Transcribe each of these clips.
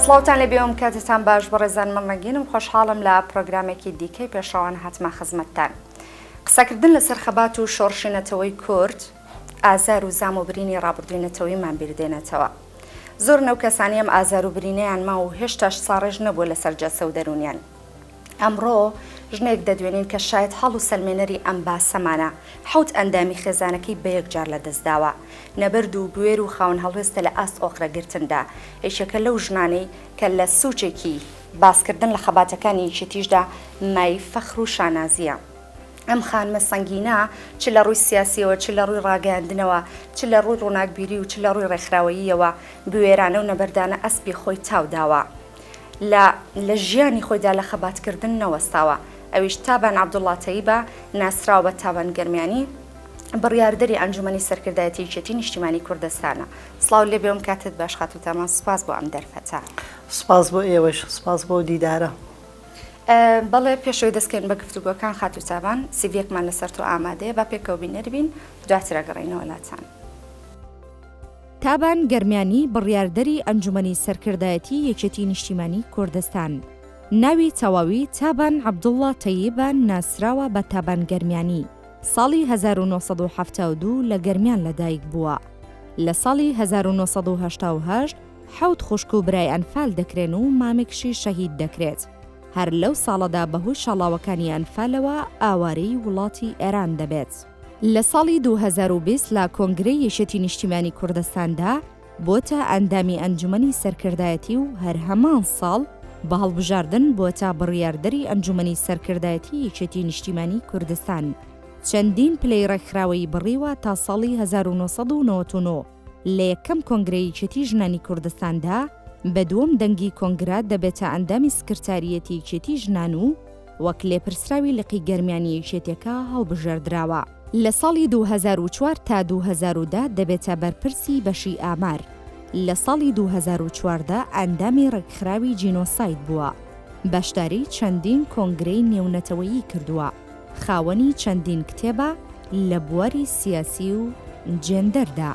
سڵاوتان لێ بێ ئەم کاتەتان باش بەڕێزان من ڕەنگینم خۆشحاڵم لە پرۆگرامێکی دیکەی پێشڕەوان هاتمە خزمەتتان. قسەکردن لەسەر خەبات و شۆڕشی نەتەوەی کورد ئازار و زام و برینی ڕابردووی نەتەوەیمان بیردێنێتەوە. زۆرن ئەو کەسانەی ئەم ئازار و برینەیان ماوە و هێشتاش ساڕێژ نەبووە لەسەر جەستە و دەروونیان. ئەمڕۆ ژنێک دەدوێنین کە شایەتحاڵ و سەلمێنەری ئەم باسەمانە، حەوت ئەندامی خێزانەکەی بەیەکجار لەدەستداوە. نەبەرد و بوێر و خاوەن هەڵوێستە لە ئاست ئۆقرەگرتندا. یەکێکە لەو ژنانەی کە لە سوچێکی باسکردن لە خەباتەکانی یەکێتیشدا مایەی فەخر و شانازییە. ئەم خانمە سەنگینە چ لە ڕووی سیاسییەوە، چ لە ڕووی ڕاگەیاندنەوە، چ لە ڕووی ڕووناکبیری و چ لە ڕووی ڕێکخراوەییەوە بوێرانە و نەبەردانە ئەسپی خۆی تاو داوە. لە لە ژیانی خۆیدا لە خەباتکردن نەوەستاوە. ئەویش تابان عەبدوڵڵا تەیبە، ناسراوە بە تابان گەرمیانی، بڕیاردەری ئەنجومەنی سەرکردایەتی یەکێتی نیشتیمانی کوردستانە. سڵاو لێ بێ و کاتت باش خاتوو تامان، سوپاس بۆ ئەم دەرفەتە. سوپاس بۆ ئێوەش، سوپاس بۆ دیدارە. بەڵێ پێش ئەوەی دەست کەین بە گفتوگۆکان خاتوو تابان، سیڤیەکمان لەسەر تۆ ئامادەیە، با پێکەوە بینەر بین، دواتر ئەگەڕێینەوە لاتان. تابان گەرمیانی بڕیاردەری ئەنجومەنی سەرکردایەتی یەکێتی نیشتیمانی کوردستان. ناوی تەواوی تابان عەبدوڵڵا تەیبە ناسراوە بە تابان گەرمیانی. ساڵی 1972 لە گەرمیان لەدایک بووە. لە ساڵی 1988 حەوت خوشک و برای ئەنفال دەکرێن و مامێکشی شەهید دەکرێت. هەر لەو ساڵەدا بەهۆی شاڵاوەکانی ئەنفالەوە ئاوارەی وڵاتی ئێران دەبێت. لە ساڵی 2020 لە کۆنگرەی یەکێتی نیشتیمانی کوردستاندا بۆتە ئەندامی ئەنجومەنی سەرکردایەتی و هەر هەمان ساڵ بە هەڵبژاردن بۆتە بڕیاردەری ئەنجومەنی سەرکردایەتی یەکێتی نیشتیمانی کوردستان. چەندین پلەی ڕێکخراوەیی بڕیوە تا ساڵی 1999 لە یەکەم کۆنگرەی یەکێتی ژنانی کوردستاندا بە دووەم دەنگی کۆنگرە دەبێتە ئەندامی سکرتاریەتی یەکێتی ژنان و وەک لێپرسراوی لقی گەرمیانی یەکێتیەکە هەڵبژێردراوە. لە ساڵی 2004 تا 2010 دەبێتە بەرپرسی بەشی ئامار. لە ساڵی 2014 ئەندامی ڕێکخراوی جینۆساید بووە. بەشداری چەندین کۆنگرەی نێونەتەوەیی کردووە. خاوەنی چەندین کتێبە لە بواری سیاسی و جێندەردا.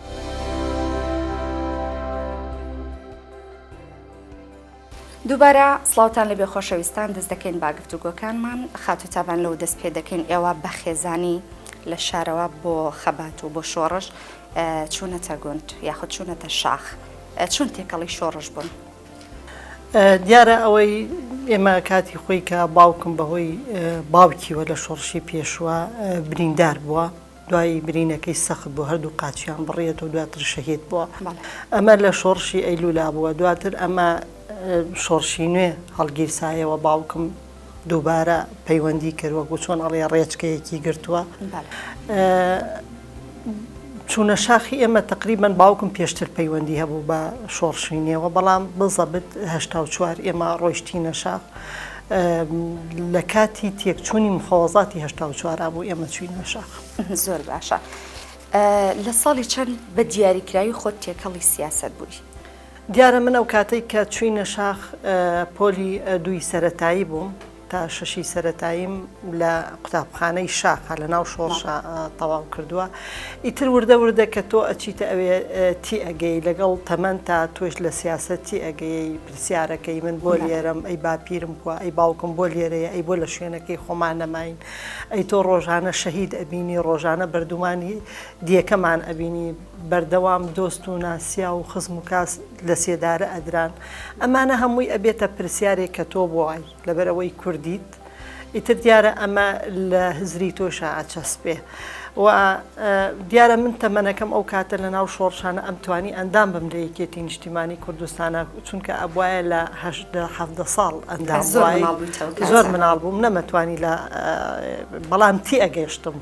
دووبارە سڵاوتان لەبێ خۆشەویستان دەست دەکەین با گفتوگۆکانمان خاتوو تابان لەوە دەست پێ دەکەین ئێوە بە خێزانی لە شارەوە بۆ خەبات و بۆ شۆڕش چوونەتە گوند یاخود چوونەتە شاخ چۆن تێکەڵی شۆڕش بوون؟ دیارە ئەوەی ئێمە کاتی خۆی کە باوکم بەهۆی باوکیوە لە شۆڕشی پێشوە بریندار بووە دوایی برینەکەی سەخت بوو هەردوو قاچیان بڕیەتەوە دواتر شەهید بووە ئەمە لە شۆڕشی ئەیلولا بووە دواتر ئەمە شۆڕشی نوێ هەڵگیرسایەوە باوکم دووبارە پەیوەندی کرد وەکو چۆن ئەڵێ ڕێچکەیەکی گرتووە چوونە شاخی ئێمە تقریبان باوکم پێشتر پەیوەندی هەبوو بە شۆڕشی نێوە بەڵام بزەبت هەشتا و چوار ئێمە ڕۆیشتینە شاخ لە کاتی تێکچوونی مفەوەزاتی 84 بوو ئێمە چوینە شاخ. زۆر باشە لە ساڵی چەند بە دیاریکراوی خۆت تێکەڵی سیاسەت بووی؟ دیارە من ئەو کاتەی کە چوینە شاخ پۆلی دووی سەرەتایی بووم تا شەشی سەرەتاییم لە قوتابخانەی شاخە لە ناو شۆڕشە تەواو کردووە ئیتر وردە وردە کە تۆ ئەچیتە ئەوێ تی ئەگەی لەگەڵ تەمەن تا تۆش لە سیاسەت تی ئەگەی پرسیارەکەی من بۆ لێرەم ئەی باپیرم کوا ئەی باوکم بۆ لێرەیە ئەی بۆ لە شوێنەکەی خۆمان نەماین ئەی تۆ ڕۆژانە شەهید ئەبینی ڕۆژانە بەردومانی دیەکەمان ئەبینی بەردەوام دۆست و ناسیاو و خزم و کاس لە سێدارە ئەدران ئەمانە هەمووی ئەبێتە پرسیارێک کە تۆ بۆ وای لەبەرئەوەی کوردیت ئیتر دیارە ئەمە لە هزری تۆشا ئەچەسپێ و دیارە من تەمەنەکەم ئەو کاتە لە ناو شۆڕشانە ئەمتوانی ئەندام بم لە یەکێتی نیشتیمانی کوردستانە چونکە ئەبوایە لە هەژدە حەڤدە ساڵ ئەندام زۆر مناڵ بووم نەمەتوانی لە بەڵام تی ئەگەشتم.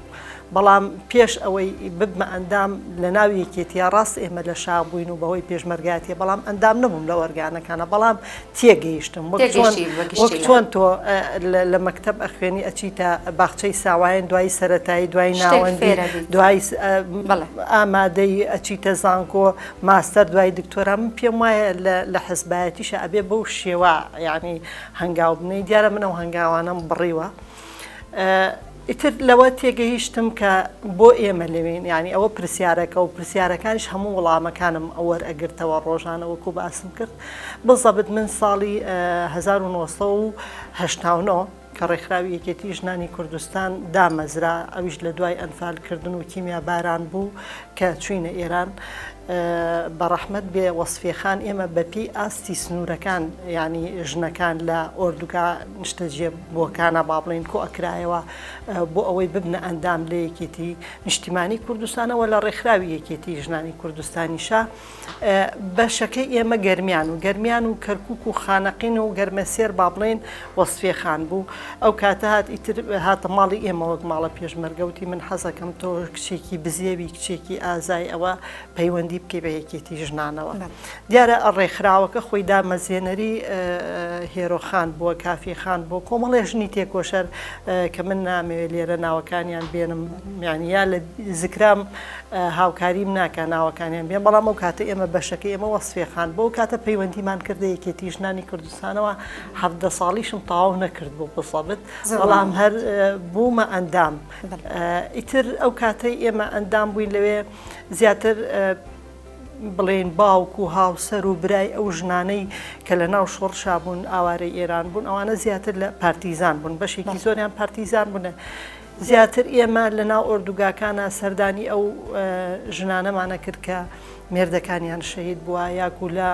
بەڵام پێش ئەوەی ببمە ئەندام لە ناو یەکێتیە ڕاست ئێمە لە شاخ بووین و بەهۆی پێشمەرگاتیە بەڵام ئەندام نەبووم لە ئۆرگانەکانە بەڵام تێگەیشتم وەک چۆن تۆ لە مەکتەب ئەخوێنی ئەچیتە باخچەی ساوایان دوای سەتایی دوای ناوەندی دوای ئامادەی ئەچیتە زانکۆ ماستەر دوای دکتۆرا من پێم وایە لە حزبایەتیشە ئەبێ بەو شێوە یعنی هەنگاو بنەی دیارە من ئەو هەنگاوانەم بڕیوە. ئیتر لەوە تێگەیشتم کە بۆ ئێمە لەوێین، یانی ئەوە پرسیارەکە و پرسیارەکانیش هەموو وڵامەکانم وەرئەگرتەوە ڕۆژانە وەکو باسم کرد. بزەبت من ساڵی 1989 کە ڕێکخراوی یەکێتی ژنانی کوردستان دامەزرا، ئەویش لە دوای ئەنفال کردن و کیمیا باران بوو کە چوینە ئێران، بە ڕەحمەت بێ وەسفیە خان ئێمە بە پێی ئاستی سنوورەکان یانی ژنەکان لە ئۆردوگا نیشتەجێ بووەکانە با بڵێین کۆ ئەکرایەوە بۆ ئەوەی ببنە ئەندام لە یەکێتی نیشتیمانی کوردستانەوە لە ڕێکخراوی یەکێتی ژنانی کوردستانیشا بەشەکەی ئێمە گەرمیان و گەرمیان و کەرکک و خانەقین و گەرمەسێر با بڵێین وەسفیە خان بوو ئەو کاتە هات ئیتر هاتە ماڵی ئێمە وەک ماڵە پێشمەرگە وتی من حەزەکەم تۆ کچێکی بزێوی کچێکی ئازای ئەوە پەیوەندی بکەی بە یەکێتی ژنانەوە دیارە ڕێکخراوەکە خۆی دامەزێنەری هێرۆ خان بووە کافی خان بۆ کۆمەڵێ ژنی تێکۆشەر کە من نامەوێت لێرە ناوەکانیان بێنم یانی یا لە زکرام هاوکاریم ناکا ناوەکانیان بێن بەڵام ئەو کاتە ئێمە بەشەکەی ئێمە وەسفێ خان بۆ کاتە پەیوەندیمان کردە یەکێتی ژنانی کوردستانەوە 17 ساڵیشم تەواو نەکرد بۆ بزەبت بەڵام هەر بوومە ئەندام ئیتر ئەو کاتەی ئێمە ئەندام بووین لەوێ زیاتر بڵێن باوک و هاوسەر و برای ئەو ژنانەی کە لە ناو شۆڕشا بوون ئاوارەی ئێران بوون ئەوانە زیاتر لە پارتیزان بوون بەشێکی زۆریان پارتیزان بوون زیاتر ئێمە لە ناو ئۆردوگاکانا سەردانی ئەو ژنانەمانە کرد کە مێردەکانیان شەهید بووە یاکو لە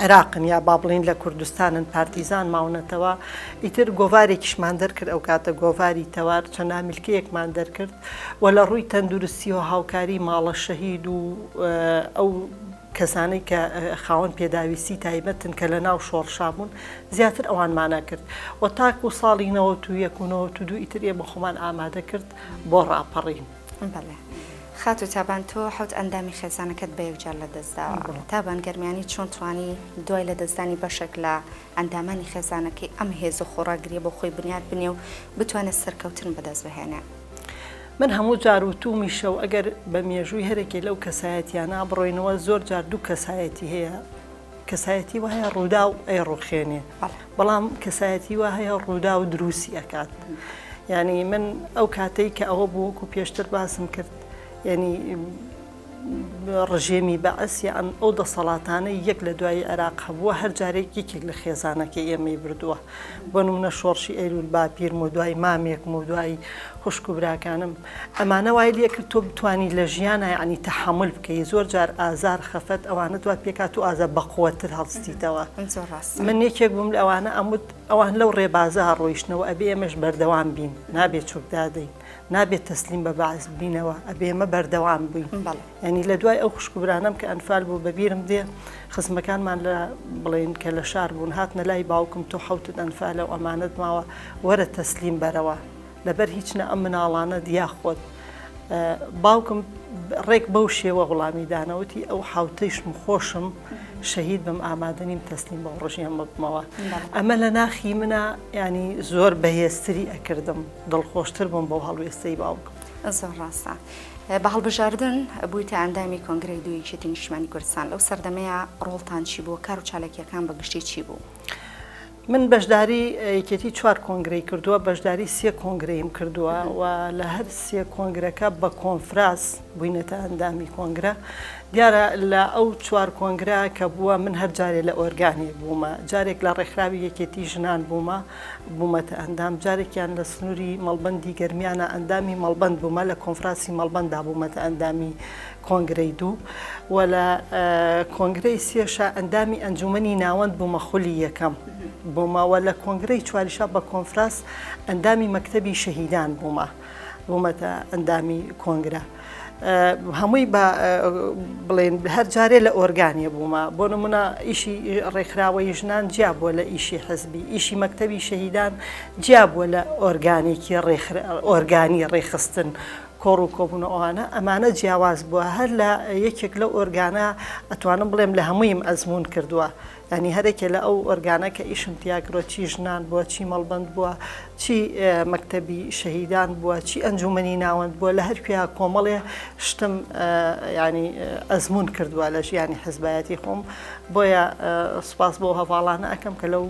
عێراقن یا با بڵین لە کوردستانن پارتیزان ماونەتەوە ئیتر گۆڤارێکیشمان دەرکرد ئەو کاتە گۆڤاری تەوار چەند نامیلکەیەکمان دەرکرد و لە ڕووی تەندروستیەوە هاوکاری ماڵە شەهید و ئەو کەسانەی کە خاوەن پێداویستی تایبەتن کە لە ناو شۆڕشا بوون زیاتر ئەوانمانە کرد و تاکو ساڵی 91 و 92 ئیتر ئێمە خۆمان ئامادە کرد بۆ ڕاپەڕین. بەڵێ خاتوو تابان تۆ حەوت ئەندامی خێزانەکەت بە یەکجار لەدەست داوە. تابان گەرمیانی چۆن توانی دوای لەدەستدانی بەشێک لە ئەندامانی خێزانەکەی ئەم هێز و خۆڕاگرییە بۆ خۆی بنیات بنێ و بتوانێت سەرکەوتن بەدەست بهێنێ؟ من هەموو جار وتوومیشە و ئەگەر بە مێژووی هەرێکێ لەو کەسایەتیانە بڕۆینەوە زۆر جار دوو کەسایەتی هەیە کەسایەتی وا هەیە ڕووداو ئەیڕوخێنێ بەڵام کەسایەتی وا هەیە ڕووداو دروستی ئەکات یعنی من ئەو کاتەی کە ئەوە بوو وەکو پێشتر باسم کرد یعنی ڕژێمی بەعس یان ئەو دەسەڵاتانەی یەک لە دوایی عێراق هەبووە هەر جارێک یەکێک لە خێزانەکەی ئێمەی بردووە بۆ نمونە شۆڕشی ئەیلول باپیرم و دوای مامێکم و دوای خوشک و براکانم ئەمانە وای لێکرد تۆ بتانی لە ژیانە یعنی تەحەمول بکەی زۆر جار ئازار خەفەت ئەوانە دوا پێکات و ئازار بەقوەتر هەڵستیتەوە من یەکێک بووم لە ئەوانە ئەموت ئەوان لەو ڕێبازە ڕۆیشتنەوە ئەبێ ئێمەش بەردەوام بین نابێت چۆکدادەین نابێت تەسلیم بە بەعس ببینەوە ئەبێ ئێمە بەردەوام بووین یانی لە دوای ئەو خوشک و برانەم کە ئەنفال بوو بە بیرم دێ خزمەکانمان لە بڵێن کە لە شار بوون هاتنە لای باوکم تۆ حەوتت ئەنفالە و ئەمانەت ماوە وەرە تەسلیم بەرەوە لەبەر هیچ نە ئەم مناڵانە دیا خۆت باوکم ڕێک بەو شێوە وڵامی دانەوتی ئەو حوتەیشم خۆشم شەهید بم ئامادە نیم تەسلیم بەو ڕژێمە بمەوە ئەمە لە ناخی منە ینی زۆر بەهێزتری ئەکردم دڵخۆشتر بووم بەو هەڵوێستەی باوکم. زۆر ڕاستە. بە هەڵبژاردن بوویتە ئەندامی کۆنگرەی دووی یەکێتی نیشتمانی کوردستان، لەو سەردەمەیا ڕۆڵتان چی بوو، کار و چالاکییەکان بە گشتی چی بوو؟ من بەشداری یەکێتی چوار کۆنگرەی کردووە، بەشداری سێ کۆنگرەیم کردووە و لە هەر سێ کۆنگرەکە بە کۆنفراس بووینەتە ئەندامی کۆنگرە. دیارە لە ئەو چوار کۆنگرە کە بووە من هەر جارێ لە ئۆرگانێک بوومە، جارێک لە ڕێکخراوی یەکێتی ژنان بوومە، بوومەتە ئەندام، جارێکیان لە سنووری مەڵبەندی گەرمیانە ئەندامی مەڵبەند بوومە، لە کۆنفراسی مەڵبەنددا بوومەتە ئەندامی کۆنگرەی دوو و لە کۆنگرەی سێشا ئەندامی ئەنجوومەنی ناوەند بوومە خولی یەکەم بوومە و لە کۆنگرەی چواریشا بە کۆنفراس ئەندامی مەکتەبی شەهیدان بوومە بوومەتە ئەندامی کۆنگرە. هەمووی بە بڵێن هەر جارێ لە ئۆرگانێ بوومە بۆ نمونە ئیشی ڕێکخراوەی ژنان جیا بووە لە ئیشی حزبی ئیشی مەکتەبی شەهیدان جیا بووە لە ئۆرگانێکی ئۆرگانی ڕێکخستن کۆڕ و کۆبوون ئەوانە ئەمانە جیاواز بووە هەر لە یەکێک لەو ئۆرگانە ئەتوانم بڵێم لە هەموویم ئەزمون کردووە یانی هەرێکێ لە ئەو ئۆرگانە کە ئیشم تیا کردوە چی ژنان بووە چی مەڵبەند بووە چی مەکتەبی شەهیدان بووە چی ئەنجومەنی ناوەند بووە لە هەر کوێیا کۆمەڵێ شتم ینی ئەزمون کردووە لە ژیانی حزبایەتی خۆم بۆیە سوپاس بۆ هەڤاڵانە ئەکەم کە لەو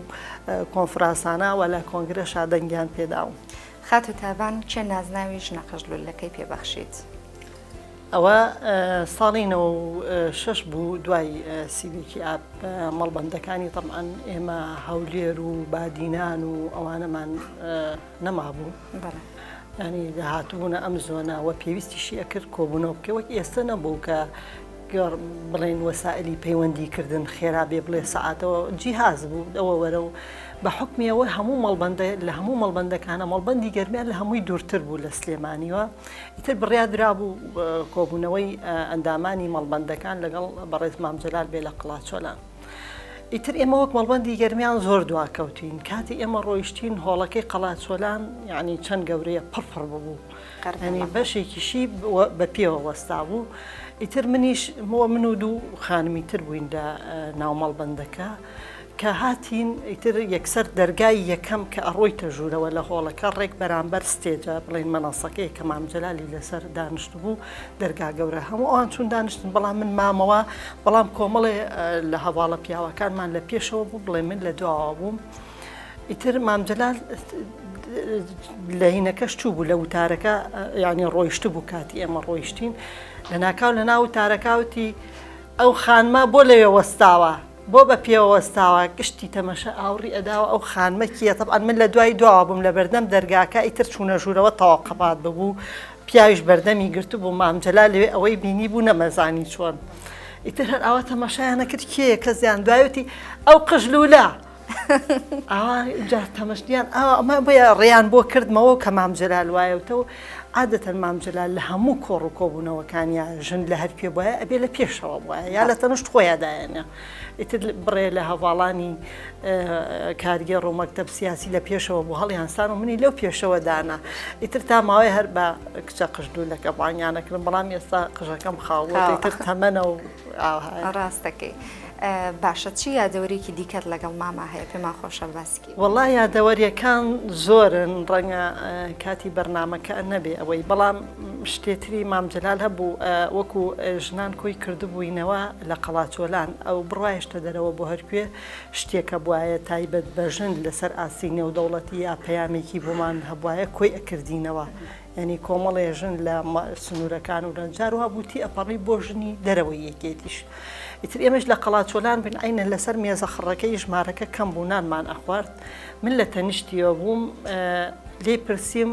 کۆنفرانسانە و لە کۆنگرەشا دەنگیان پێداوم. خاتوو تابان کێ نازناوی ژنە قژلولەکەی پێ بەخشیت؟ ئەوە ساڵی 96 بوو دوای سیوێکی ئاب مەڵبەندەکانی تەبعەن ئێمە هەولێر و بادینان و ئەوانەمان نەمابوو ینی داهاتبوونە ئەم زۆنە وە پێویستیشی ئەکرد کۆبوونەوە بکە وەک ئێستا نەبوو کە گەر بڵێن وەسائلی پەیوەندی کردن خێرا بێ بڵێ سەعاتەوە جیهاز بوو ئەوە وەرە و بە حوکمی ئەوە هەموو مەڵبەندە لە هەموو مەڵبەندەکانە مەڵبەندی گەرمیان لە هەمووی دوورتر بوو لە سلێمانیوە ئیتر بڕیار درابوو کۆبوونەوەی ئەندامانی مەڵبەندەکان لەگەڵ بەڕێز مام جەلال بێ لە قڵاچۆلان. ئیتر ئێمە وەک مەڵبەندی گەرمیان زۆر دواکەوتین کاتی ئێمە ڕۆیشتین هۆڵەکەی قەڵاچۆلان یعنی چەند گەورەیە پڕ پڕ ببوو ینی بەشێکیشی بە پێوە وەستا بوو ئیتر منیش مۆ من و دوو خانمی تر بووین لە ناو مەڵبەندەکە کە هاتین ئیتر یەکسەر دەرگای یەکەم کە ئەڕۆیتە ژوورەوە لە هۆڵەکە ڕێک بەرامبەر stage ە بڵێن مەنەسەکەیە کە مام جەلالی لەسەر دانیشتبوو دەرگا گەورە هەموو ئەوان چوون دانیشتن بەڵام من مامەوە بەڵام کۆمەڵێ لە هەواڵە پیاوەکانمان لە پێشەوە بوو بڵێ من لە دواوە بووم ئیتر مام جەلال لە هینەکەش چوو بوو لە وتارەکە یعنی ڕۆیشت بوو کاتی ئێمە ڕۆیشتین لە ناکاو لە ناو وتارەکەوتی ئەو خانمە بۆ لەوێ وەستاوە بۆ بە پێوە وەستاوە گشتی تەمەشا ئاوڕی ئەداوە ئەو خانمە کیە تەبعەن من لە دوای دواوە بووم لە بەردەم دەرگاکە ئیتر چوونە ژوورەوە تەواو قەپات ببوو پیاویش بەردەمی گرتبوو مام جەلال لەوێ ئەوەی بینی بوو نەمەزانی چۆن ئیتر هەر ئاوا تەمەشایانە کرد کێیە کەسیان دوایوتی ئەو قژلولە ئاوا جا تەمەشنیان ئاوا ئەمە بۆیە ڕێیان بۆ کردمەوە کە مام جەلال وایەوتەوە عادەتەن مام جەلال لە هەموو کۆڕ و کۆبوونەوەکانیا ژن لە هەر کوێ بوایە ئەبێ لە پێشەوە بوایە یا لە تەنشت خۆیا دایەنە ئیتر بڕێ لە هەڤاڵانی کارگێڕ و مەکتەب سیاسی لە پێشەوە بوو هەڵیانسان و منی لەو پێشەوە دانا ئیتر تا ماوەی هەر بە کچە قژدولەکە بانگیانەکردم بەڵام ئێستا قژەکەم خاوە ئیتر تەمەنە و ئاوهایە. ڕاستەکەی. باشە چ یادەوەریەکی دیکەت لەگەڵ ماما هەیە پێمان خۆشە باسکی؟ وەڵا یادەوەریەکان زۆرن ڕەنگە کاتی بەرنامەکە نەبێ ئەوەی بەڵام شتێتری مام جەلال هەبوو وەکو ژنان کۆی کردبووینەوە لە قەڵاچۆلان ئەو بڕایشتە دەرەوە بۆ هەرکوێ شتێکە بواە تایبەت بە ژن لەسەر ئاستی نێودەوڵەتی یا پەیامێکی بۆمان هەبواە کۆی ئەکردینەوە یانی کۆمەڵێ ژن لە سنوورەکان و لە جار وا بوو تێئەپەڕی بۆ ژنی دەرەوەی یەکێتیش. ئیتر ئێمەش لە قەڵاچۆلان بووین عەینەن لەسەر مێزە خڕەکەی ژمارەکە کەم بوو نانمان ئەخوارد. من لە تەنیشتیەوە بووم لێی پرسیم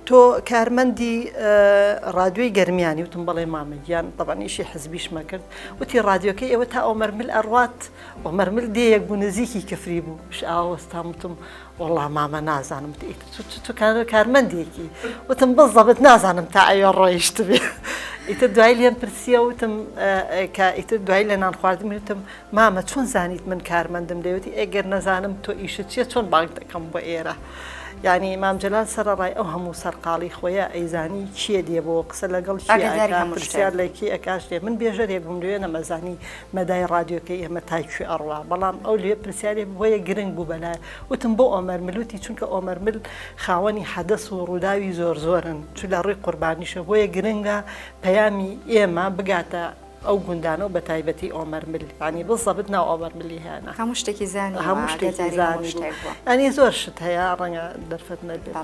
تۆ کارمەندی ڕادیۆی گەرمیانی؟ وتم بەڵێ مامە گیان، تەبعەن ئیشی حزبیشمە کرد. وتی ڕادیۆکەی ئێوە تا ئۆمەرمل ئەڕوات؟ ئۆمەرمل دێیەک بوو نزیکی کفری بوو. منیش ئاوا وەستام وتم وەڵا مامە نازانم وتی ئیتر تۆ تۆ کارمەندێکی وتم بزەبت نازانم تا ئەوێ ڕۆیشتبێ ئیتر دوایی لێم پرسیە وتم کە ئیتر دوایی لە نان خواردن وتم مامە چۆن زانیت من کارمەندم دەیوتی ئەگەر نەزانم تۆ ئیشت چییە چۆن بانگ دەکەم بۆ ئێرە یعنی مام جەلال سەرەڕای ئەو هەموو سەرقاڵی خۆیە ئەیزانی کێ دێ بۆ قسە لەگەڵ کێ ئەکا پرسیار لە کێ ئەکاش دێ من بێژەرێک بووم لەوێ نەمەزانی مەدای ڕادیۆکەی ئێمە تا کوێ ئەڕوا بەڵام ئەو لێ پرسیارێ بۆیە گرنگ بوو بەلای وتم بۆ ئۆمەر مل وتی چونکە ئۆمەر مل خاوەنی حەدەس و ڕووداوی زۆر زۆرن چ لە ڕووی قوربانیشە بۆیە گرنگە پەیامی ئێمە بگاتە ئەو گوندانە و بەتایبەتی ئۆمەر مل یانی بزەبت ناو ئۆمەر ملی هێنا هەموو شتێکی زانی هەموو شتێکی زانی یانی زۆر شت هەیە ڕەنگە دەرفەت نەبێت.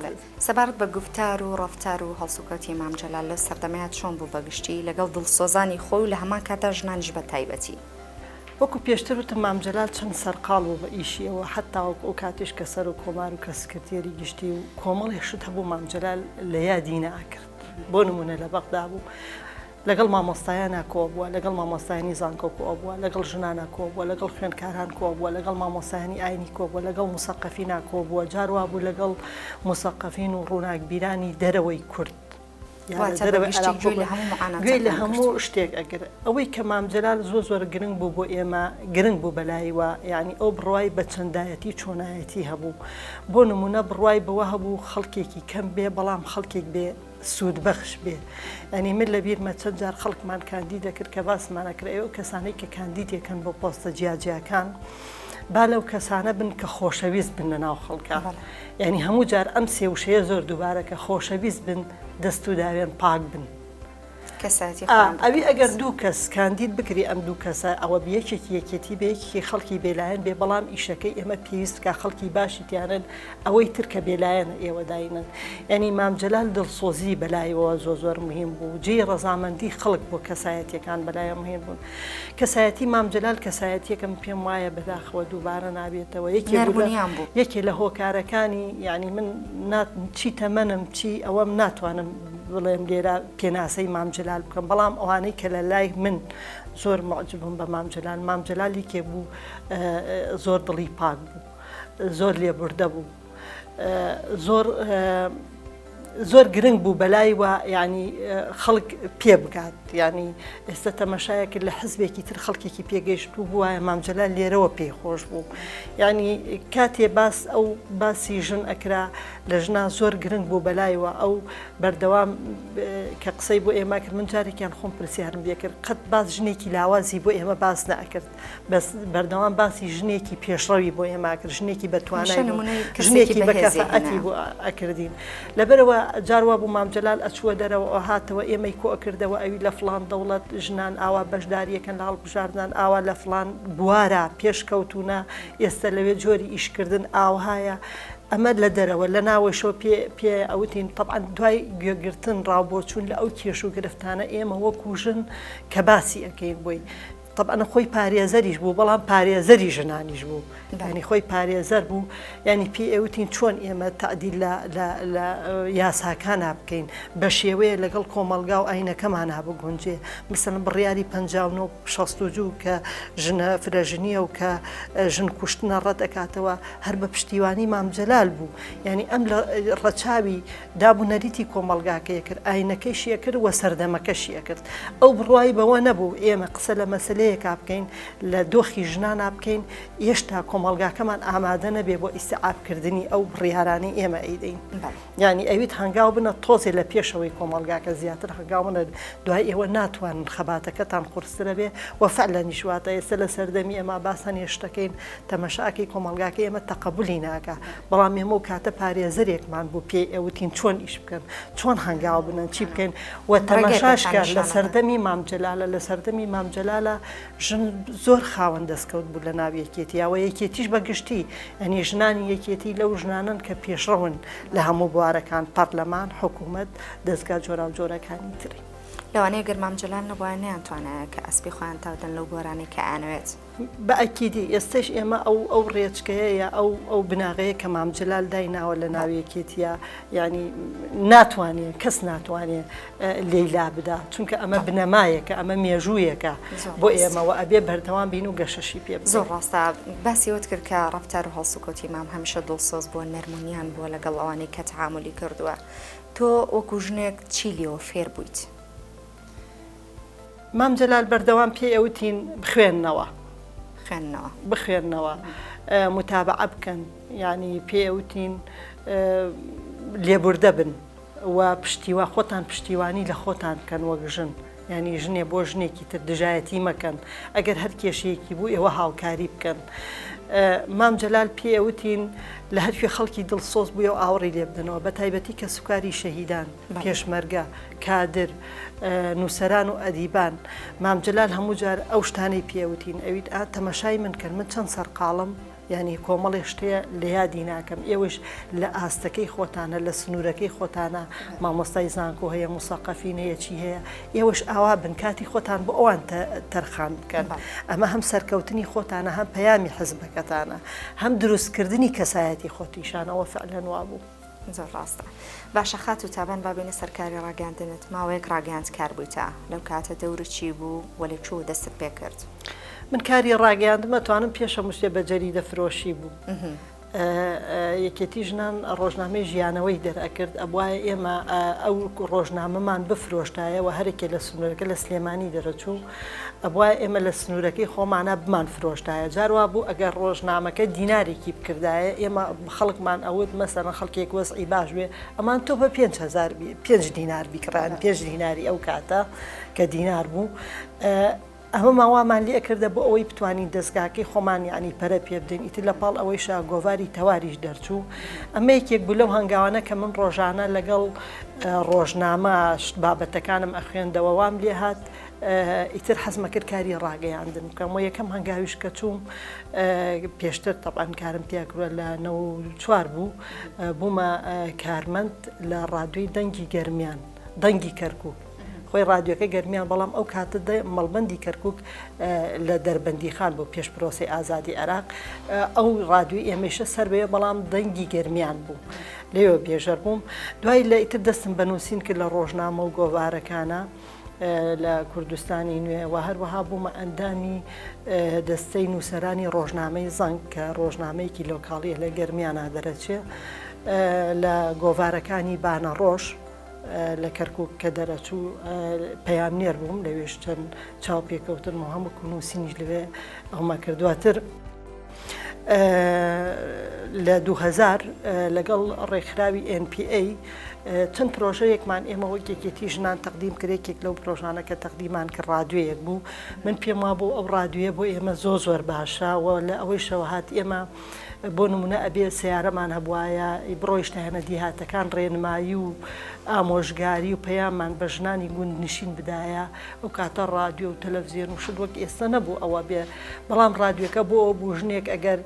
سەبارەت بە گوفتار و ڕەفتار و هەڵسوکەوتی مام جەلال لەو سەردەمەیا چۆن بوو بە گشتی لەگەڵ دڵسۆزانی خۆی و لە هەمان کاتدا ژنانیش بە تایبەتی؟ وەکو پێشتر وتم مام جەلال چەند سەرقاڵ بوو بە ئیشیەوە حەتا وەکو ئەو کاتیش کە سەرۆک کۆمار و کە سکرتێری گشتی و کۆمەڵێ شت هەبوو مام جەلال لە یادی نەئەکرد بۆ نمونە لە بەغدا بوو لەگەڵ مامۆستایانا کۆبووە، لەگەڵ مامۆستایانی زانکۆ کۆبووە، لەگەڵ ژنانا کۆبووە، لەگەڵ خوێندکاران کۆبووە، لەگەڵ مامۆستایانی ئاینی کۆبووە، لەگەڵ موسەقەفینا کۆبووە، جار وابوو لەگەڵ موسەقەفین و ڕووناکبیرانی دەرەوەی کورد یا لە دەرەوەی عێراق کۆبووە، گوێی لە هەموو شتێک ئەگرت. ئەوەی کە مام جەلال زۆر زۆر گرنگ بوو بۆ ئێمە، گرنگ بوو بەلایوە، یانی ئەو بڕوای بە چەندایەتی و چۆنایەتی هەبوو. بۆ نموونە بڕوای بەوە هەبوو خەڵکێکی کەم بێ، بەڵام خەڵکێک بێ سوودبەخش بێ. یانی من لە بیرمە چەند جار خەڵکمان کاندید دەکرد کە باسمان ئەکرد ئەی ئەو کەسانەی کە کاندیدێکن بۆ پۆستە جیاجیاکان با لەو کەسانە بن کە خۆشەویست بن لە ناو خەڵکا. یانی هەموو جار ئەم سێ وشەیە زۆر دووبارە کە خۆشەویست بن، دەست و داوێن پاک بن. کەسایەتی ئا خۆیان ئەوی بکەن. ئەگەر دوو کەس کاندید بکری ئەم دوو کەسە ئەوە بی یەکێکی یەکێتی بێ یەکێکی خەڵکی بێلایەن بێ بەڵام ئیشەکەی ئێمە پێویست بکا خەڵکی باشی تیانن ئەوەی تر کە بێلایەنە ئێوە داینن یانی مام جەلال دڵسۆزی بەلایەوە زۆر زۆر مهم بوو جێی ڕەزامەندی خەڵک بۆ کەسایەتیەکان بەلایە مهم بوون کەسایەتی مام جەلال کەسایەتیەکە من پێم وایە بەداخەوە دووبارە نابێتەوە یەکێ بوو لە نەرمونیان بوو. یەکێ لە هۆکارەکانی یانی من نا چی تەمەنم چی ئەوەم ناتوانم بڵێم لێرە پێناسەی مام جەلال بکەم بەڵام ئەوانەی کە لە لای من زۆر موعجبم بە مام جەلال مام جەلال یەکێ بوو زۆر دڵی پاک بوو زۆر لێبوردە بوو زۆر زۆر گرنگ بوو بەلای وە یعنی خەڵک پێ بگات یعنی ئێستا تەمەشایە کرد لە حزبێکی تر خەڵکێکی پێگەیشت و بووایە مام جەلال لێرەوە پێی خۆش بوو یعنی کاتێ باس ئەو باسی ژن ئەکرا لە ژنا زۆر گرنگ بوو بەلایوە ئەو بەردەوام کە قسەی بۆ ئێمە کرد من جارێکیان خۆم پرسیارم لێ کرد قەت باس ژنێکی لاوازی بۆ ئێمە باس نەئەکرد بەس بەردەوام باسی ژنێکی پێشڕەوی بۆ ئێمە کرد ژنێکی بە توانای ژنێکی بە کەفاءەتی بۆ ئەکردین لەبەرەوە جار وا بوو مام جەلال ئەچووە دەرەوە هاتەوە ئێمەی کۆ ئەکردەوە ئەوی لە فڵان دەوڵەت ژنان ئاوا بەشداریەکەن لە هەڵبژاردنان ئاوا لە فڵان بوارە پێشکەوتوونە ئێستا لەوێ جۆری ئیشکردن ئاوهایە ئەمە لە دەرەوە لە ناوەشەوە پێ پێ ئەوتین تەبعەن دوای گوێگرتن ڕاوبۆچوون لە ئەو کێش و گرفتانە ئێمە وەکوو ژن کە باسی ئەکەین بۆی تەبعەن خۆی پارێزەریش بوو بەڵام پارێزەری ژنانیش بوو یانی خۆی پارێزەر بوو یانی پێی ئەوتین چۆن ئێمە تەعدیل لە لە لە یاساکانا بکەین بە شێوەیە لەگەڵ کۆمەڵگا و ئاینەکەمانا بگونجێ مثلەن بڕیاری 59 62 کە ژنە فرەژنیە و کە ژن کوشتنە ڕەت ئەکاتەوە هەر بە پشتیوانی مام جەلال بوو یانی ئەم لە ڕەچاوی داب و نەریتی کۆمەڵگاکەی ئەکرد، ئاینەکەیشی ئەکرد و سەردەمەکەشی ئەکرد. ئەو بڕوای بەوە نەبوو ئێمە قسە لە مەسەلەیەکا بکەین، لە دۆخی ژنانا بکەین، هێشتا کۆمەڵگاکەمان ئامادە نەبێ بۆ ئیستیعابکردنی ئەو بڕیارانەی ئێمە ئەیدەین. یانی ئەویت هەنگاو بنە تۆزێ لە پێشەوەی کۆمەڵگاکە زیاتر هەنگاو بنە، دوای ئێوە ناتوانن خەباتەکەتان قورستر ئەبێ و فعلەنیش واتە ئێستا لە سەردەمی ئێمە باس هەنێ شتەکەین تەمەشاکەی کۆمەڵگاکەی ئێمە تەقەبولی ناکا، بەڵام ئێمە ئەو کاتە پارێزەرێکمان بوو پێی ئەوتین چۆن ئیش بکەن، چۆن هەنگاو بنەن، چی بکەین و تەمەشاش کە لە سەردەمی مام جەلالە، لە سەردەمی مام جەلالە ژن زۆر خاوەن دەستکەوت بوو لە ناو یەکێتییا و یەکێتیش بە گشتی، یانی ژنانی یەکێتی لەو ژنانەن کە پێشڕەون لە هەموو بوارەکان، پەرلەمان، حکوومەت، دەزگا جۆراوجۆرەکانی تری. لەوانەیە گەر مام جەلال نەبوایە نەیانتوانایە کە ئەسپی خۆیان تاودەن لەو بوارانەی کە ئەیانەوێت. بە ئەکیدی ئێستەش ئێمە ئەو ئەو ڕێچکەیە یا ئەو ئەو بناغەیە کە مام جەلال دایناوە لە ناو یەکێتیە یانی ناتوانێ کەس ناتوانێ لێی لا بدا چونکە ئەمە بنەمایەکە ئەمە مێژوویەکە بۆ ئێمە و ئەبێ بەردەوام بین و گەشەشی پێ بدەین. زۆر ڕاستە باسی ئەوەت کرد کە ڕەفتار و هەڵسوکەوتی مام هەمیشە دڵسۆز بووە نەرمونیان بووە لەگەڵ ئەوانەی کە تەعامولی کردووە تۆ وەکو ژنێک چی لێوە فێر بوویت؟ مام جەلال بەردەوام پێی ئەوتین بخوێننەوە. خوێندنەوە. بخوێننەوە، موتابەعە بکەن، یانی پێی ئەوتین لێبوردە بن و پشتیوا خۆتان پشتیوانی لە خۆتان بکەن وەک ژن، یانی ژنێ بۆ ژنێکی تر دژایەتی مەکەن، ئەگەر هەر کێشەیەکی بوو ئێوە هاوکاری بکەن. مام جەلال پێی ئەوتین لە هەرکوێ خەڵکی دڵسۆز بوویەوە ئاوڕی لێ بدەنەوە، بەتایبەتی کەسوکاری شەهیدان. پێشمەرگە، کادر، نووسەران و ئەدیبان، مام جەلال هەموو جار ئەو شتانەی پێ وتین، ئەویت ئا تەمەشای من کەن من چەند سەرقاڵم، یانی کۆمەڵێ شتێ لە یادی ناکەم، ئێوەیش لە ئاستەکەی خۆتانە، لە سنوورەکەی خۆتانە، مامۆستای زانکۆ هەیە، موسەقەفین هەیە، چی هەیە، ئێوەش ئاوا بن، کاتی خۆتان بۆ ئەوان تەرخان بکەن، ئەمە هەم سەرکەوتنی خۆتانە، هەم پەیامی حزبەکەتانە، هەم دروستکردنی کەسایەتی خۆتیشانە، وە فعلەن وابوو. زۆر ڕاستە. باشە خاتوو تابان با بێینە سەر کاری ڕاگەیاندنت، ماوەیەک ڕاگەیاندکار بوویتە، لەو کاتە دەورت چی بوو و لە کوێوە دەستت پێ کرد؟ من کاری ڕاگەیاندم ئەتوانم پێش هەموو شتێ بە جەریدە فرۆشی بوو. یەکێتی ژنان ڕۆژنامەی ژیانەوەی دەرئەکرد، ئەبوایە ئێمە ئەو ڕۆژنامەمان بفرۆشتایە و هەرێکێ لە سنوورەکە لە سلێمانی دەرەچوو، ئەبوایە ئێمە لە سنوورەکەی خۆمانا بمانفرۆشتایە، جار وابوو ئەگەر ڕۆژنامەکە دینارێکی بکردایە ئێمە خەڵکمان ئەوت مەسەلەن خەڵکێک وەزعی باش بێ ئەمان تۆ بە 5000 پێنج دینار بیکڕان پێنج دیناری ئەو کاتە کە دینار بوو. ئەمەمان وامان لێ ئەکردە بۆ ئەوەی بتوانین دەزگاکەی خۆمان یانی پەرە پێ بدەین ئیتر لە پاڵ ئەوەیشا گۆڤاری تەواریش دەرچوو ئەمە یەکێک بوو لەو هەنگاوانە کە من ڕۆژانە لەگەڵ ڕۆژنامە بابەتەکانم ئەخوێندەوە وام لێ هات ئیتر حەزمە کرد کاری ڕاگەیاندن بکەم و یەکەم هەنگاویش کە چووم پێشتر تەبعەن کارم تیا کردوە لە 94 بوو بوومە کارمەند لە ڕادیۆی دەنگی گەرمیان دەنگی کەرکک خۆی ڕادیۆکە گەرمیان بەڵام ئەو کاتە مەڵبەندی کەرکک لە دەربەندیخان بوو پێش پرۆسی ئازادی عێراق ئەو ڕادیۆی ئێمەیشە سەر بەیە بەڵام دەنگی گەرمیان بوو لەوێ بێژەر بووم دوای لە ئیتر دەستم بە نووسین کرد لە ڕۆژنامە و گۆڤارەکانە لە کوردستانی نوێ و هەروەها بوومە ئەندامی دەستەی نووسەرانی ڕۆژنامەی زەنگ کە ڕۆژنامەیەکی لۆکاڵیە لە گەرمیانا دەرەچێ لە گۆڤارەکانی بانەڕۆژ لە کەرکک کە دەرەچوو پەیامنێر بووم لەوێش چەند چاوپێکەوتن و هەموو نووسینیش لەوێ ئەومە کرد دواتر لە 2000 لەگەڵ ڕێکخراوی NPA چەند پرۆژەیەکمان ئێمە وەک یەکێتی ژنان تەقدیم کرد یەکێک لەو پرۆژانە کە تەقدیمان کرد ڕادیۆیەک بوو من پێم وابوو ئەو ڕادیۆیە بۆ ئێمە زۆر زۆر باشە و لە ئەوەیشەوە هات ئێمە بۆ نمونە ئەبێ سەیارەمان هەبوایە بڕۆیشتایەنە دیهاتەکان ڕێنمایی و ئامۆژگاری و پەیاممان بە ژنانی گوندنشین بدایە ئەو کاتە ڕادیۆ و تەلەفزیۆن و شت وەک ئێستا نەبوو ئەوە بێ بەڵام ڕادیۆکە بۆ ئەوە بوو ژنێک ئەگەر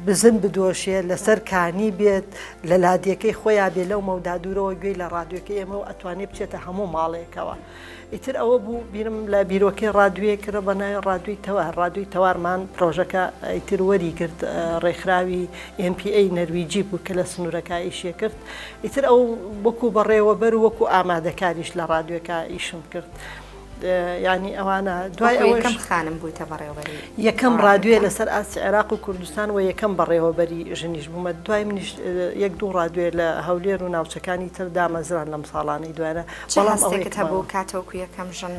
بزن بدۆشێ لەسەر کانی بێت لە لادێکەی خۆیان بێ لەو مەودا دوورەوە گوێی لە ڕادیۆکەی ئێمە و ئەتوانێ بچێتە هەموو ماڵێکەوە. ئیتر ئەوە بوو بیرم لە بیرۆکەی ڕادوێ کرد بە ناوی ڕادوی تەوار ڕادوی تەوارمان پرۆژەکە ئیتر وەری گرت ڕێکخراوی NPA نەرویجی بوو کە لە سنوورەکە ئیشێ کرد ئیتر ئەو وەکو بەڕێوەبەر و وەکو ئامادەکاریش لە ڕادوێکە ئیشم کرد. یانی ئەوانە دوای ئەوەش یەکەم خانم بوویتە بەڕێوەبەری یەکەم ڕادوێ لەسەر ئاستی عێراق و کوردستان و یەکەم بەڕێوەبەری ژنیش بوومە دوای منیش یەک دوو ڕادوێ لە هەولێر و ناوچەکانی تر دامەزران لەم ساڵانەی دوایە چ بەڵام ئەوەی هەستێکت هەبوو کاتەوەکو یەکەم ژن؟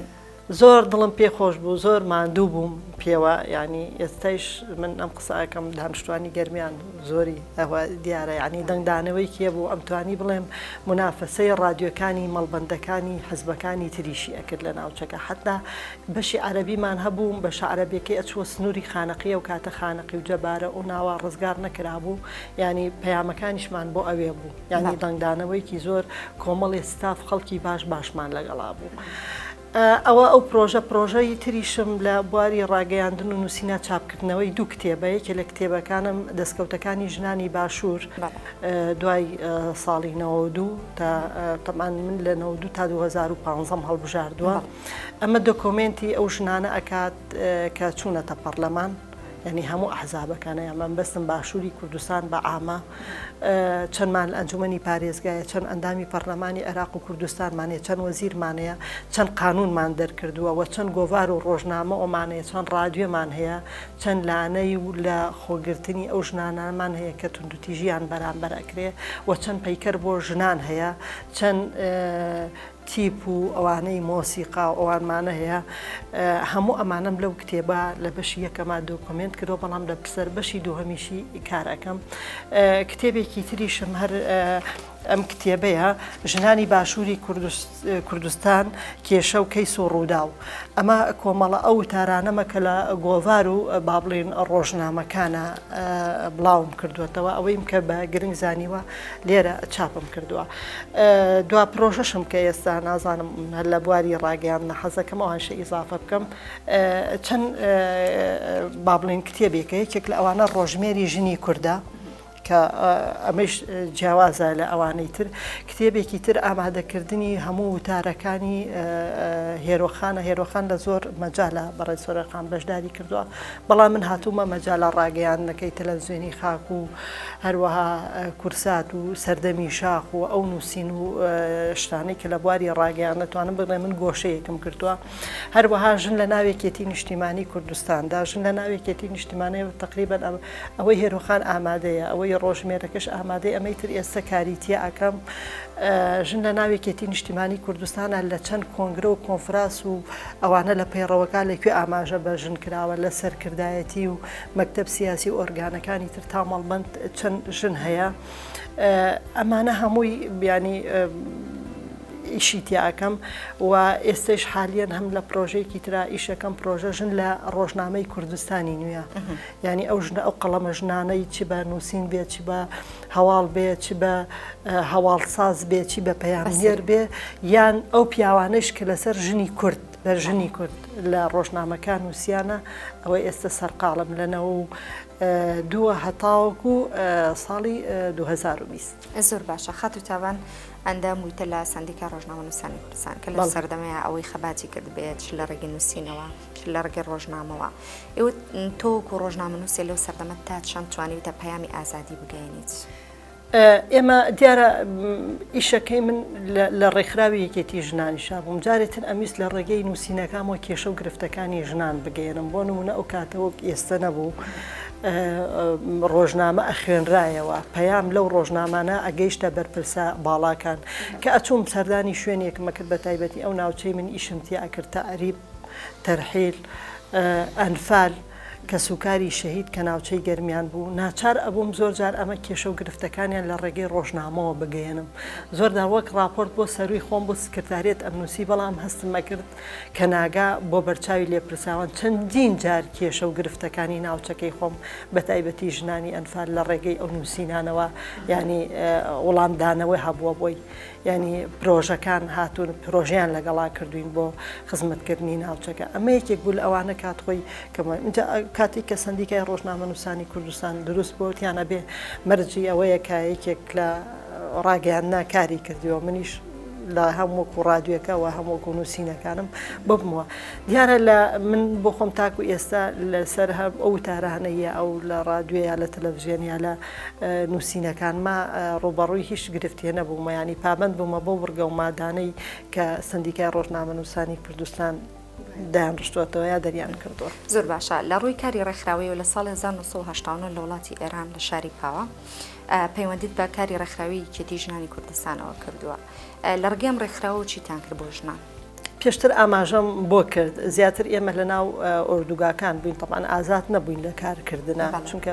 زۆر دڵم پێ خۆش بوو زۆر ماندوو بووم پێوە یانی ئێستایش من ئەم قسە ئەکەم دانیشتوانی گەرمیان زۆری ئەوە دیارە یانی دەنگدانەوەی کێ بوو ئەمتوانی بڵێم مونافەسەی ڕادیۆکانی مەڵبەندەکانی حزبەکانی تریشی ئەکرد لە ناوچەکە حەتا بەشی عەرەبیمان هەبوو بەشە عەرەبیەکەی ئەچووە سنووری خانەقی ئەو کاتە خانەقی و جەبارە ئەو ناوە ڕزگار نەکرابوو یانی پەیامەکانیشمان بۆ ئەوێ بوو یانی دەنگدانەوەیکی زۆر کۆمەڵێ ستاف خەڵکی باش باشمان لەگەڵا بوو. ئەوە ئەو پرۆژە، پرۆژەی تریشم لە بواری ڕاگەیاندن و نووسینا چاپکردنەوەی دوو کتێبە، یەکێ لە کتێبەکانم دەستکەوتەکانی ژنانی باشوور دوای ساڵی 92 تا تەبعەن من لە 92 تا 2015 هەڵبژاردووە ئەمە دۆکۆمێنتی ئەو ژنانە ئەکات کە چوونەتە پەڕلەمان. یانی هەموو ئەحزابەکانە یان مەبەستم باشووری کوردستان بە عامە چەندمان لە ئەنجومەنی پارێزگایە چەند ئەندامی پەرلەمانی عێراق و کوردستانمان هەیە چەند وەزیرمان هەیە چەند قانونمان دەرکردووە و چەند گۆڤار و ڕۆژنامە ئەومان هەیە چەند ڕادیۆمان هەیە چەند لانەی و لە خۆگرتنی ئەو ژنانەمان هەیە کە توندوتیژیان بەرامبەر ئەکرێ و چەند پەیکەر بۆ ژنان هەیە چەند تیپ و ئەوانەی مۆسیقا و ئەوانمانە هەیە هەموو ئەمانەم لەو کتێبە لە بەشی یەکەما دۆکۆمێنت کردوە بەڵام لە سەر بەشی دووهەمیشی کار ئەکەم کتێبێکی تریشم هەر ئەم کتێبەیە ژنانی باشووری کوردستان کێشە و کەیس و ڕووداو ئەمە کۆمەڵە ئەو وتارانەمە کە لە گۆڤار و با بڵێن ڕۆژنامەکانە بڵاوم کردوێتەوە ئەوەیم کە بە گرنگ زانیوە لێرە چاپم کردووە. دوا پرۆژەشم کە ئێستا نازانم هەر لە بواری ڕاگەیاندنە حەزەکەم ئەوانشە ئیزافە بکەم چەند با بڵێن کتێبێکە یەکێک لە ئەوانە ڕۆژمێری ژنی کوردە کە ئەمەش جیاوازە لە ئەوانەی تر کتێبێکی تر ئامادەکردنی هەموو وتارەکانی هێرۆخانە هێرۆخان لە زۆر مەجالە بەڕێز هێرۆخان بەشداری کردووە بەڵام من هاتوومە مەجالە ڕاگەیاندنەکەی تەلەڤزیۆنی خاک و هەروەها کورسات و سەردەمی شاخ و ئەو نووسین و شتانەی کە لە بواری ڕاگەیاندن دەتوانم بڵێم من گۆشەیەکم گرتووە. هەروەها ژن لە ناو یەکێتی نیشتیمانی کوردستاندا، ژن لە ناو یەکێتی نیشتیمانی تەقریبەن ئەوەی هێرۆخان ئامادەیە، ئەوەی ڕۆژمێرەکەش ئامادەیە، ئەمەی تر ئێستا کاری تیا ئەکەم. ژن لە ناو یەکێتی نیشتیمانی کوردستانە لە چەند کۆنگرە و کۆنفراس و ئەوانە لە پەیڕەوەکە لە کوێ ئاماژە بە ژن کراوە لە سەرکردایەتی و مەکتەب سیاسی و ئۆرگانەکانی تر تا مەڵبەند چەند ژن هەیە ئەمانە هەمووی بیانی. ئیشی تیا ئەکەم و ئێستەیش حالیەن هەم لە پرۆژەیەکی ترا ئیشەکەم پرۆژە ژن لە ڕۆژنامەی کوردستانی نوێ یعنی ئەو ژنە ئەو قەڵەمە ژنانەی چ بە نووسین بێ چ بە هەواڵ بێ چ بە هەواڵساز بێ چی بە پەیامنێر بێ یان ئەو پیاوانەش کە لەسەر ژنی کورد بە ژنی کورد لە ڕۆژنامەکان نووسیانە ئەوە ئێستا سەرقاڵم لەنەوە و دووە هەتاوەکو ساڵی 2020. زۆر باشە خاتوو تاوان ئەندام بوویتە لە سەندیکای ڕۆژنامەنووسانی کوردستان کە لەو سەردەمەیە ئەوەی خەباتی کردبێت چ لە ڕێگەی نووسینەوە چ لە ڕێگەی ڕۆژنامەوە ئێوە تۆ وەکو ڕۆژنامەنووسێ لەو سەردەمە تا چەند توانیوتە پەیامی ئازادی بگەیەنیت؟ ئێمە دیارە ئیشەکەی من لە ڕێکخراوی یەکێتی ژنانیشا بووم جارێ تر ئەمویست لە ڕێگەی نووسینەکانمەوە کێشە و گرفتەکانی ژنان بگەیەنم بۆ نمونە ئەو کاتە وەک ئێستە نەبوو ڕۆژنامە ئەخوێنرایەوە، پەیام لەو ڕۆژنامانە ئەگەیشتە بەرپرسە باڵاکان. کە ئەچووم سەردانی شوێنێکم ئەکرد بە تایبەتی ئەو ناوچەی من ئیشم تیا ئەکرد تەعریب، تەرحیل، ئەنفال، کەسوکاری شەهید کە ناوچەی گەرمیان بوو، ناچار ئەبووم زۆر جار ئەمە کێشە و گرفتەکانیان لە ڕێگەی ڕۆژنامەوە بگەیەنم. زۆر جار وەک ڕاپۆرت بۆ سەرووی خۆم بۆ سکرتاریەت ئەمنووسی بەڵام هەستم ئەکرد کە ناگا بۆ بەرچاوی لێپرساوان چەندین جار کێشە و گرفتەکانی ناوچەکەی خۆم بەتایبەتی ژنانی ئەنفال لە ڕێگەی ئەو نووسینانەوە یانی وڵامدانەوەی هەبووە بۆی یانی پرۆژەکان هاتوون پرۆژەیان لەگەڵا کردوین بۆ خزمەتکردنی ناوچەکە ئەمە یەکێک بوو لە ئەوانە کات خۆی کە کاتێک کە سەندیکای ڕۆژنامەنووسانی کوردستان دروست بۆ تیان ئەبێ مەرجی ئەوەیە کە یەکێک لە ڕاگەیاندنا کاری کردووە منیش لە هەم وەکو ڕادیۆکە و هەم وەکو نووسینەکانم ببمەوە دیارە لە من بۆ خۆم تاکو ئێستا لەسەر هەم ئەو وتارانە یا ئەو لە ڕادیۆ یا لە تەلەڤزیۆن یا لە نووسینەکانما ڕووبەڕووی هیچ گرفتێ نەبوومە ینی پابند بوومە بۆ بڕگە و مادانەی کە سندیکای ڕۆژنامەنووسانی کوردستان دایان ڕشتووەتەوە یا دەریان کردووە. زۆر باشە لە ڕووی کاری ڕێکخراوەیەوە لە ساڵی 1989 لە وڵاتی ئێران لە شاری پاوە پەیوەندیت بە کاری ڕێکخراوی یەکێتی ژنانی کوردستانەوە کردووە لە ڕگەی ئەم ڕێکخراوەوە چیتان کرد بۆ ژنان؟ پێشتر ئاماژەم بۆ کرد زیاتر ئێمە لە ناو ئۆردوگاکان بووین تەبعەن ئازاد نەبووین لە کارکردنا چونکە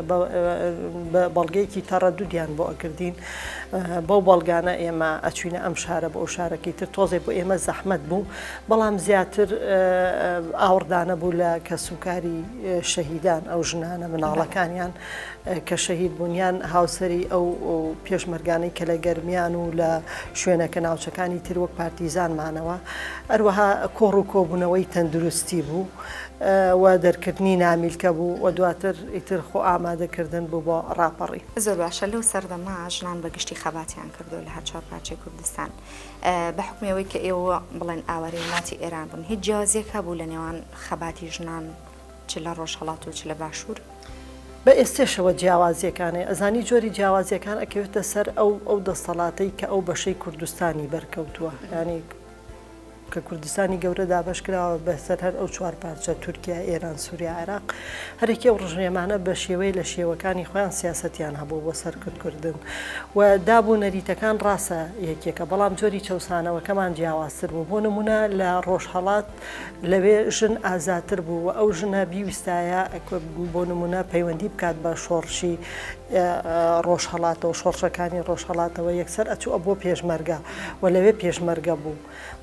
بە بەڵگەیەکی تەڕەدودیان بۆ ئەکردین بەو بەڵگانە ئێمە ئەچوینە ئەم شارە بۆ ئەو شارەکەی تر تۆزێ بۆ ئێمە زەحمەت بوو بەڵام زیاتر ئاوڕدانە بوو لە کەسوکاری شەهیدان ئەو ژنانە مناڵەکانیان کە شەهید بوون یان هاوسەری ئەو پێشمەرگانەی کە لە گەرمیان و لە شوێنەکە ناوچەکانی تر وەک پارتیزان مانەوە هەروەها کۆڕ و کۆبوونەوەی تەندروستی بوو و دەرکردنی نامیلکە بوو و دواتر ئیتر خۆ ئامادەکردن بوو بۆ ڕاپەڕین. زۆر باشە لەو سەردەمە ژنان بە گشتی خەباتیان کردووە لە هەر چوارپارچەی کوردستان بە حوکمی ئەوەی کە ئێوە بڵێن ئاوارەی وڵاتی ئێران بوون هیچ جیاوازیەک هەبوو لە نێوان خەباتی ژنان چ لە ڕۆژهەڵات و چ لە باشوور؟ بە ئێستێشەوە جیاوازیەکانێ ئەزانی جۆری جیاوازیەکان ئەکەوێتە سەر ئەو ئەو دەستەڵاتەی کە ئەو بەشەی کوردستانی بەرکەوتووە یانی کە کوردستانی گەورە دابەش کراوە بەسەر هەر ئەو چوار پارچە تورکیا ئێران سووریا عێراق هەرێکی ئەو ڕژێمانە بە شێوەیە لە شێوەکانی خۆیان سیاسەتیان هەبوو بۆ سەرکوتکردن و داب و نەریتەکان ڕاستە یەکێکە بەڵام جۆری چەوسانەوەکەمان جیاوازتر بوو بۆ نمونە لە ڕۆژهەڵات لەوێ ژن ئازادتر بوو و ئەو ژنە بیویستایە بۆ نمونە پەیوەندی بکات بە شۆڕشی ڕۆژهەڵاتەوە شۆڕشەکانی ڕۆژهەڵاتەوە یەکسەر ئەچوو ئەبووە پێشمەرگە و لەوێ پێشمەرگە بوو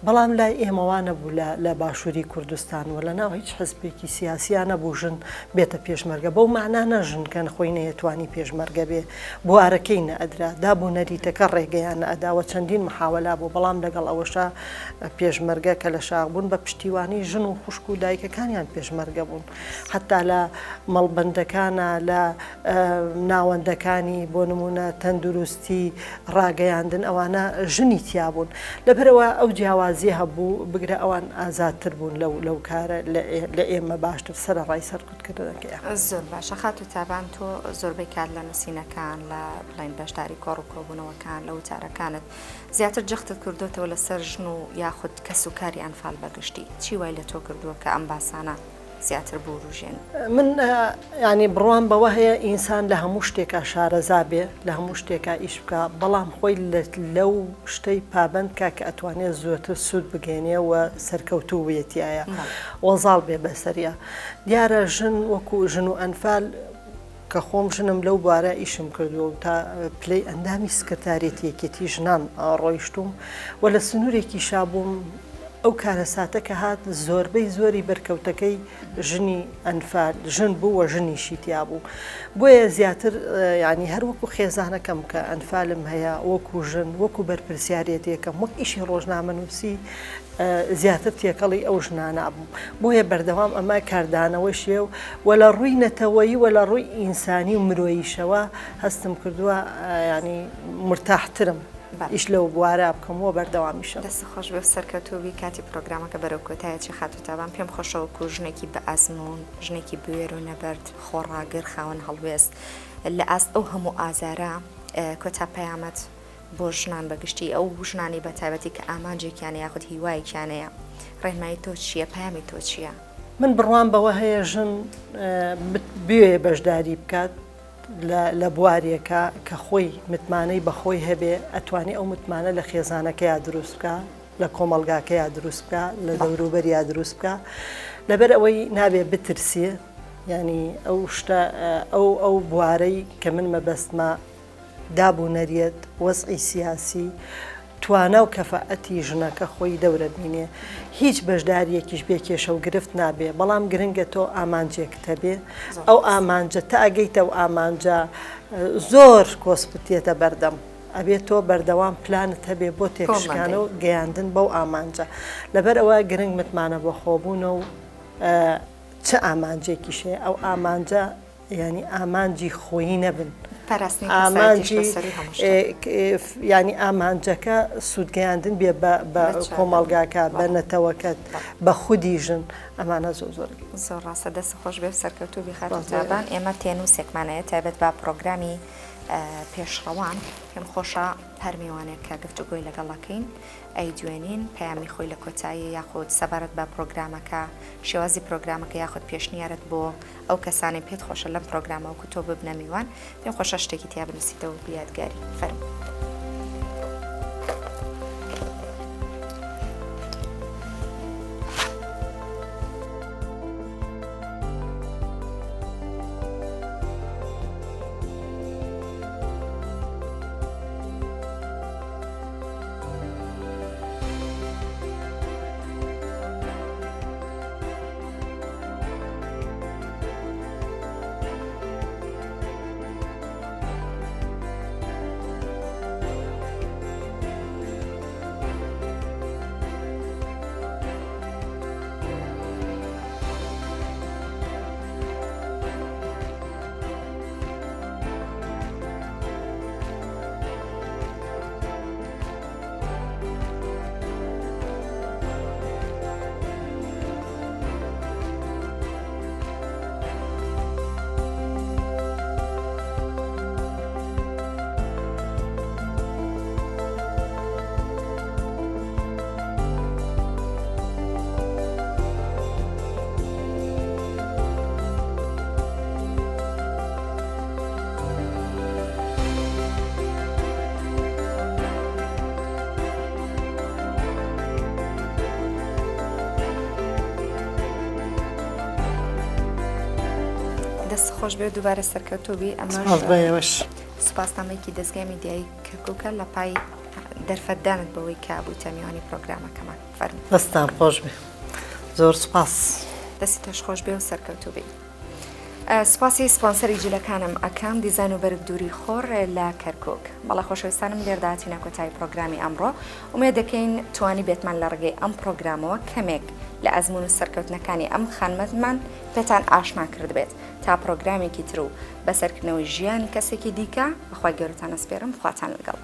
بەڵام لای ئێمە وا نەبوو لە لە باشووری کوردستان و لە ناو هیچ حزبێکی سیاسیا نەبوو ژن بێتە پێشمەرگە بەو مەعنا نە ژن کە خۆی نەیەتوانی پێشمەرگە بێ بوارەکەی نەئەدرا داب و نەریتەکە ڕێگەیان نەئەدا و چەندین محاوەلا بوو بەڵام لەگەڵ ئەوەشا پێشمەرگە کە لە شاخ بوون بە پشتیوانی ژن و خوشک و دایکەکانیان پێشمەرگە بوون حەتا لە مەڵبەندەکانا لە ناوەندەکانی بۆ نموونە تەندروستی، ڕاگەیاندن ئەوانە ژنی تیا بوون. لەبەرئەوە ئەو جیاوازیە هەبوو، بگرە ئەوان ئازادتر بوون لەو لەو کارە لە ئێمە باشتر سەرەڕای سەرکوتکردنەکەیان. زۆر باشە خاتوو تابان تۆ زۆربەی کات لە نووسینەکان لە بڵێین بەشداری کۆڕ و کۆبوونەوەکان لە وتارەکانت زیاتر جەختت کردۆتەوە لەسەر ژن و یاخود کەسوکاری ئەنفال بەگشتی چی وای لە تۆ کردووە کە ئەم باسانە زیاتر بوروژێن. من یانی بڕوام بەوە هەیە ئینسان لە هەموو شتێکا شارەزا بێ لە هەموو شتێکا ئیش بکا بەڵام خۆی لەو شتەی پابەند کا کە ئەتوانێ زۆرتر سوود بگەینێ و سەرکەوتوو بێ تیایا و زاڵ بێ بەسەریا دیارە ژن وەکوو ژن و ئەنفال. کە خۆم ژنم لەو بوارە ئیشم کردووە و تا پلەی ئەندامی سکرتاریەتی یەکێتی ژنان ڕۆیشتووم و لە سنوورێکیشا بووم ئەو کارەساتە کە هات زۆربەی زۆری بەرکەوتەکەی ژنی ئەنفال ژن بوو و ژنیشی تیا بوو بۆیە زیاتر یانی هەر وەکو خێزانەکەم کە ئەنفالم هەیە وەکو ژن وەکو بەرپرسیارێتیەکەم وەک ئیشی ڕۆژنامەنووسی زیاتر تێکەڵی ئەو ژنانە بووم بۆیە بەردەوام ئەمە کاردانەوەشیە و و لە ڕووی نەتەوەیی و لە ڕووی ئینسانی و مرۆییشەوە هەستم کردووە ینی مرتاحترم ئیش لەو بوارە بکەم و بەردەوامیشم. دەست خۆش بێ و سەرکەوتوو بی کاتی پرۆگرامەکە بەرەو کۆتایە چی خاتوو تابان پێم خۆشە وەکو ژنێکی بە ئەزموون ژنێکی بوێر و نەبەرد خۆڕاگر خاوەن هەڵوێست لە ئاست ئەو هەموو ئازارە کۆتا پەیامت بۆ ژنان بە گشتی ئەو ژنانەی بە تایبەتی کە ئامانجێکیانە یاخود هیوایەکیان هەیە ڕێنمایی تۆ چییە پەیامی تۆ چییە؟ من بڕوام بەوە هەیە ژن بوێ بەشداری بکات لە بوارێکا کە خۆی متمانەی بە خۆی هەبێ ئەتوانێ ئەو متمانە لە خێزانەکەیا دروست بکا لە کۆمەڵگاکەیا دروست بکا لە دەوروبەریا دروست بکا لەبەر ئەوەی نابێ بترسێ یعنی ئەو شتە ئەو ئەو بوارەی کە من مەبەستمە داب و نەریت، وەزعی سیاسی، توانا و کەفائەتی ژنەکە خۆی دەورە بینێ. هیچ بەشدارییەکیش بێ کێشە و گرفت نابێ، بەڵام گرنگە تۆ ئامانجێکت هەبێ، ئەو ئامانجە تا ئەگەیتە ئەو ئامانجە زۆر کۆسپت دێتە بەردەم، ئەبێ تۆ بەردەوام پلانت هەبێ بۆ تێکشکان و گەیاندن بەو ئامانجە. لەبەر ئەوە گرنگ متمانە بەخۆبوونە و چ ئامانجێکیش هەیە ئەو ئامانجە یانی ئامانجی خۆیی نەبن ئامانجی ینی ئامانجەکە سوودگەیاندن بێ بە کۆمەڵگاکە بە نەتەوەکەت بە خودی ژن ئەمانە زۆر زۆر زۆر ڕاستە دەست خۆش بێ سەرکەوتوو بی خاتوو تابان ئێمە تێنووسێکمان هەیە تایبەت بە پرۆگرامی پێشڕەوان پێم خۆشە هەر میوانێک کە گفتوگۆی لەگەڵەکەین ئەیدوێنین پەیامی خۆی لە کۆتایی یاخود سەبارەت بە پرۆگرامەکە شێوازی پرۆگرامەکە یاخود پێشنیارت بۆ ئەو کەسانەی پێت خۆشە لەم پرۆگرامە وەکو تۆ ببنە میوان پێم خۆشە شتێکی تیا بنووسیتەوە وەکو یادگاری فەرموو. دەست خۆش بێ دووبارە سەرکەوتوو بی ئەمەش سوپاسنامەیەکی دەزگای میدیایی کەرکووکە لە پای دەرفەتدانت بەوەی کە بوویتە میوانی پرۆگرامەکەمان فەرموو. دەستتان خۆش بێ زۆر سوپاس. دەستی تۆش خۆش بێ و سەرکەوتوو بی. سوپاسی سپۆنسەری جلەکانم ئەکەم دیزاین و بەرگ دووری خۆر لە کەرکک. بەڵێ خۆشەویستانم لێردا هاتینە کۆتایی پرۆگرامی ئەمڕۆ ئومێد دەکەین توانی بێتمان لە ڕێگەی ئەم پرۆگرامەوە کەمێک لە ئەزموون و سەرکەوتنەکانی ئەم خانمەمان پێتان ئاشنا کردبێت تا پرۆگرامێکی تر و بەسەرکردنەوەی ژیانی کەسێکی دیکە بەخوای گەورەتان ئەسپێرم خواتان لەگەڵ.